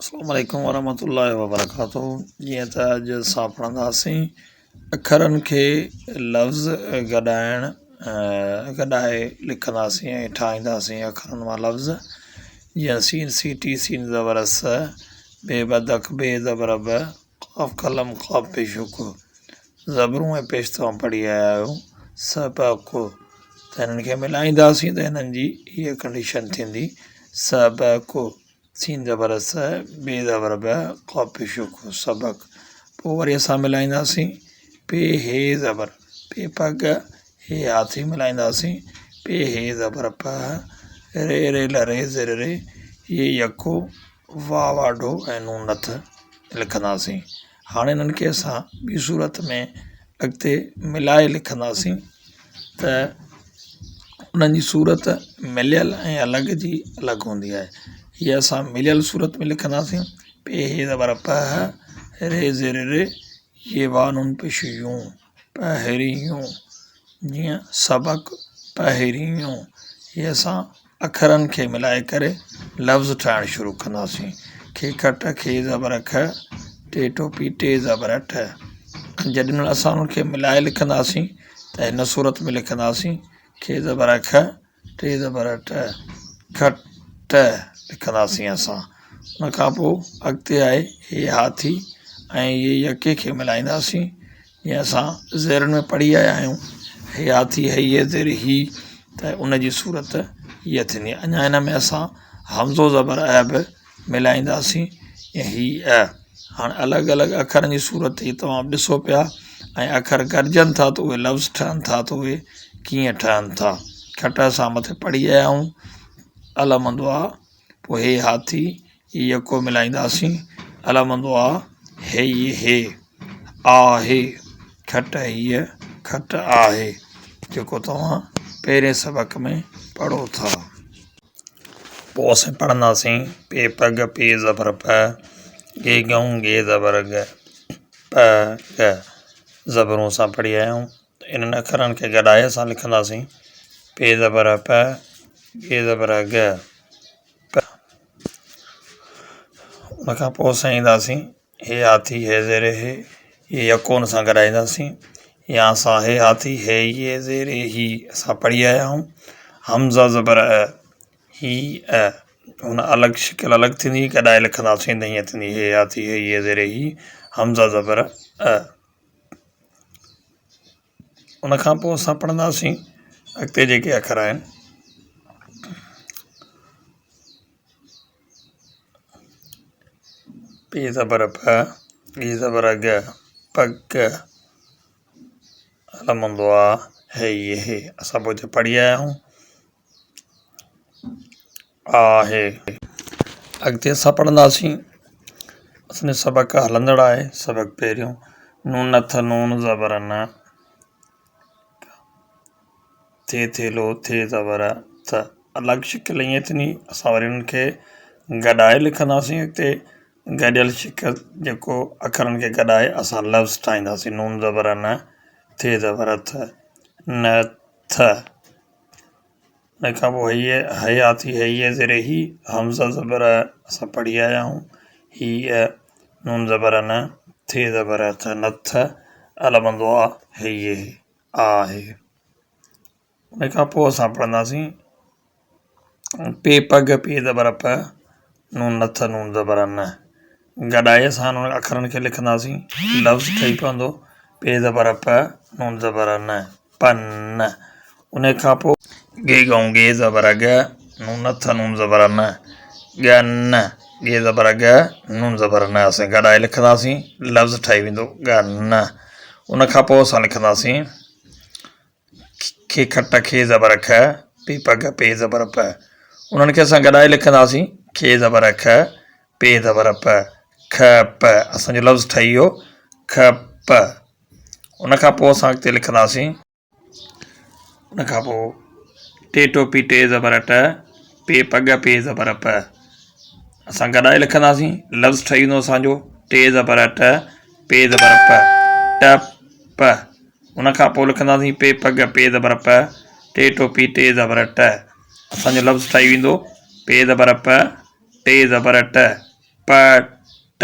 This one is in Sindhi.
السلام عليڪم ورحمة الله وبرڪاته جيئن ته اڄ اسان پڙهنداسين اکرن کي لفظ گڏائڻ گڏائي لکنداسين ۽ ٺاهينداسين اکرن مان لفظ جيئن سين سيٽي سين زبر س بي بدڪ بي زبر ب قاف قلم قاف پيش ق زبرون ۽ پيش توهان پڙهي آيا آهيو س پ ق ته هنن کي ملائينداسين ته هنن جي هيء ڪنڊيشن ٿيندي س ب ق سين زبر س، بي زبر ب، قاف پيش ق، سبق. پوء وري اسان ملائينداسين پ هي زبر پ پڳ، هي هاٿي ملائينداسين پ هي زبر پ، ري ريل ري زير ري، ي يڪو، وا واڍو ۽ نون نٿ لکنداسين. هاڻي انهن کي اسان ٻي صورت ۾ اڳتي ملائي لکنداسين ته انهن جي صورت مليل ۽ الڳ جي الڳ هوندي آهي. هيءَ اسان مليل صورت ۾ لکنداسين پ هي زبر پ ري زير ري ي واء نون پيش يون پهريون جيئن سبق پهريون هي اسان اکرن کي ملائي ڪري لفظ ٺاهڻ شروع ڪنداسين. کي کٽ، کي زبرک، ٽي ٽوپي، ٽي زبر ٺ. جيڏي مهل اسان ان کي ملائي لکنداسين ته هن صورت ۾ لکنداسين کي زبرک، ٽي زبر ٺ، کٽ لکنداسين اسان. ان کان پوء اڳتي آهي هي هاٿي ۽ هي يڪي کي ملائينداسين. جيئن اسان زيرن ۾ پڙهي آيا آهيون هي هاٿي هيء زير هي ته ان جي صورت هيء ٿيندي اڃا هن ۾ اسان همزو زبر ا به ملائينداسين ۽ هي ا هاڻي الڳ الڳ اکرن جي صورت هي توهان ڏسو پيا ۽ اکر گڏجن ٿا ته اهي لفظ ٺهن ٿا ته اهي ڪيئن ٺهن ٿا کٽ اسان مٿي پڙهي آيا آهيون الحمد آ پوء هي هاٿي هي يڪو ملائينداسين الحمد آ هي هي آهي، کٽ هيء کٽ آهي، جيڪو توهان پهرين سبق ۾ پڙهو ٿا. پوء اسين پڙهنداسين پ پڳ پ زبر پ، ڳ ڳئون ڳ زبر ڳ، پ ڳ زبرون اسان پڙهي آيا آهيون ته انهن اکرن کي گڏائي اسان لکنداسين پ زبر پ، ڳ زبر ڳ، پ. ان کان پوء اسين اينداسين هي هاٿي هي زير هي، هي يڪو ان سان گڏائينداسين يا اسان هي هاٿي هي يي زير هي اسان پڙهي آيا آهيون همزه زبر ا هي ا هن الڳ شڪل الڳ ٿيندي گڏائي لکنداسين ته هيئن ٿيندي هي هاٿي هي يي زير هي همزه زبر ا ان کان پوء اسان پڙهنداسين اڳتي جيڪي اکر آهن. پ زبر پ، ڳ زبر ڳ، پڳ، الم هوندو آ هي ي هي اسان پوء هتي پڙهي آيا آهيون آهي. اڳتي اسان پڙهنداسين اسان جو سبق هلندڙ آهي سبق پهريون نون نٿ نون زبر ن ٿي ٿيلهو ٿي زبر ٿ الڳ شڪل ائين ٿيندي اسان وري انهن کي گڏائي لکنداسين اڳتي گڏيل شڪل جيڪو اکرن کي گڏائي اسان لفظ ٺاهينداسين نون زبر ن ٿي زبر ٿ نه ٿ ان کان پوء هيء حياتي هيء زير هي همزه زبر ا اسان پڙهي آيا آهيون هيء نون زبر ن ٿي زبر ٿ نٿ البندو آ هيء آهي. ان کان پوء اسان پڙهنداسين پ پڳ پ زبر پ نون نٿ نون زبر ن گڏائي اسان انهن اکرن کي لکنداسين لفظ ٺهي پوندو پ زبر پ نون زبر ن پن ان کان پوء ڳ ڳئون ڳ زبر ڳ نون نٿ نون زبر ن ڳ ن ڳ زبر ڳ نون زبر ن اسين گڏائي لکنداسين لفظ ٺهي ويندو ڳ ن ان کان پوء اسان لکنداسين کي کٽ کي زبرک پي پڳ پي زبر پ انهن کي اسان گڏائي لکنداسين کي زبرک پي زبر پک پ اسانجو لفظ ٺهي ويوک پ ان کان پوء اسان اڳتي لکنداسين. ان کان پوء ٽي ٽوپي ٽي زبر ٽ پي پڳ پي زبر پ اسان گڏائي لکنداسين لفظ ٺهي ويندو اسانجو ٽي زبر ٽ پي زبر پ ٽ پ ان کان پوء لکنداسين پي پڳ پي زبر پ ٽي ٽوپي ٽي زبر ٽ اسانجو لفظ ٺهي ويندو پي زبر پ ٽي زبر ٽ پ. پ ٽ.